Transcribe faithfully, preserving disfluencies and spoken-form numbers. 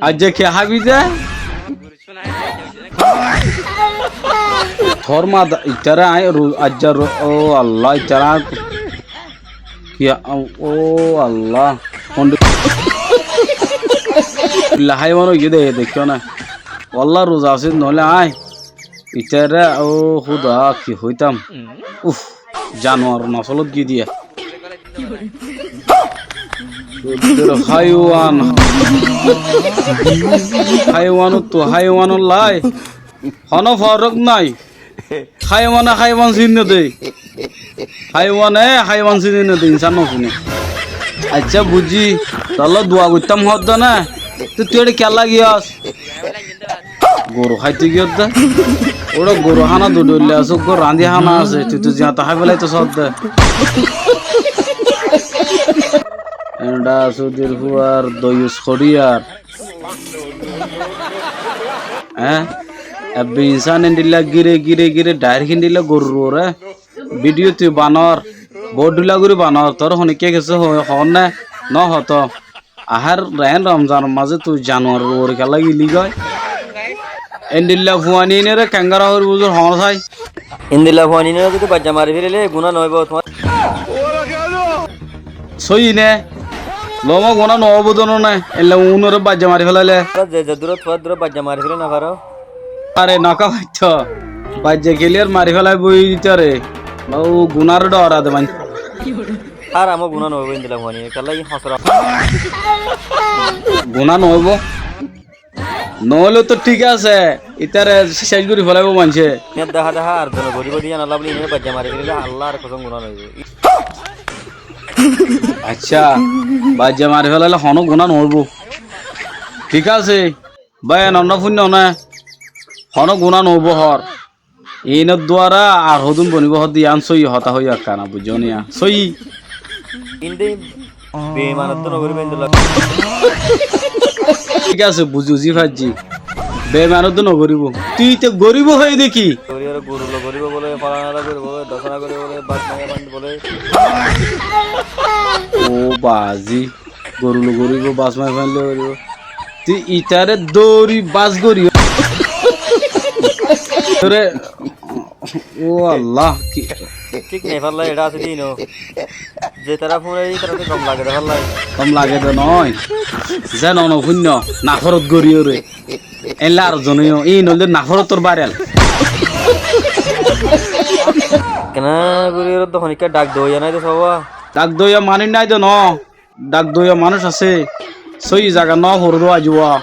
Aijja ki hábi de? Tor ma da-, itará aññí ru-, aijja ru-, ó Allah, itará aññí ki, ó Allah. Hondi-, illa háiwan óiye de, deikkó na. Wallah, ruza asíl, noóile aññí itará, ó Húda, ki hoitám? Uf, januar nosolot giyé diya. Háiwan. Háiwanottú háiwanollá honó forók nái. Háiwane háiwan sine de. Háiwane háiwan sine no de, insán no sine. Accá, buijjí, tollá dua goittám hoódde na. Tui, tui eçé kiyólla giyós? Goru háite giyós de. Óre goru hána dui dhoilla asé, uggúa rañdí hána asé, tui to ziañta hái félaitóu soódde. Eñçá sudir fúar doiyus hoçíyar. Eé? Ebbe insán endilla gíre, gíre, gíre, dhairek endilla gorur uore. Bídiyo tui banor, boóut dhúla gorí banor, tor honikká kessú ho-, hoónne, nóhoto. Ahér reén Romzanor mazé tui januaror uore kiyólla gili goi. Endilla fuain ínore keéngori hoór buzur hoór sai. Endilla fuain ínore zodi baijja mari félaile guná noóibo tuáñr. Sóiyi né? Loma guná noóibo dóno né? Endilla unóre baijja mari félaile. Ze ze dúrot fuar dúrot baijja mari félai nofaró. Are noká faitto. Baijja keliyar mari félaibo ítare. Bau gunáre dhoora de main. Ar amó guná noóibo endilla fuain ínore. Kiyólla í hosra. Guná noóibo? Noóile to thík asé, ítare céc gorí félaibo maincé. Iyán deha deha ar zone goríbo de yían Allah buli ine baijja mari félaiye, Allahr kosóm guná noóibo. Accá, baijja mari félaile honó guná noóibo. Thík asé, bái, enor no fúinno né, honó guná noóibo hoór. Inor duara ar hodún bonibó hoódde yían sóiyi hotá hoiyó ekkán, buijjó niya? Sóiyi. Inde beimanottu nogoríbo endilla. Thík asé, buzi uzi faijjí. Beimanottu nogoríbo. Tui te goríbo hoiyé de ki? Goríbo, goru loi goríbo bóle, falana loi goríbo bóle, dosana goríbo bóle, bas maiya fain bóle. Ó bazi. Goru loi goríbo, bas maiya fain loi goríbo. Tui itare dóri bas gorí. Tore, ó Allah, ki? Thík nai, falla eçé asé de ino. Ze tará fúne, ítara to gom lage de, falla. Gom lage de noó. Ze no no fúinno, naforot gorí ore. Eilla ar zone yó, in óilde naforot or bairal. Kena gorí ore to honikka dhak doiya nai de, sóba. Dhak doiya manúic nai de noó. Dhak doiya manúic asé, sóiyi zagat no foré dé aijjó.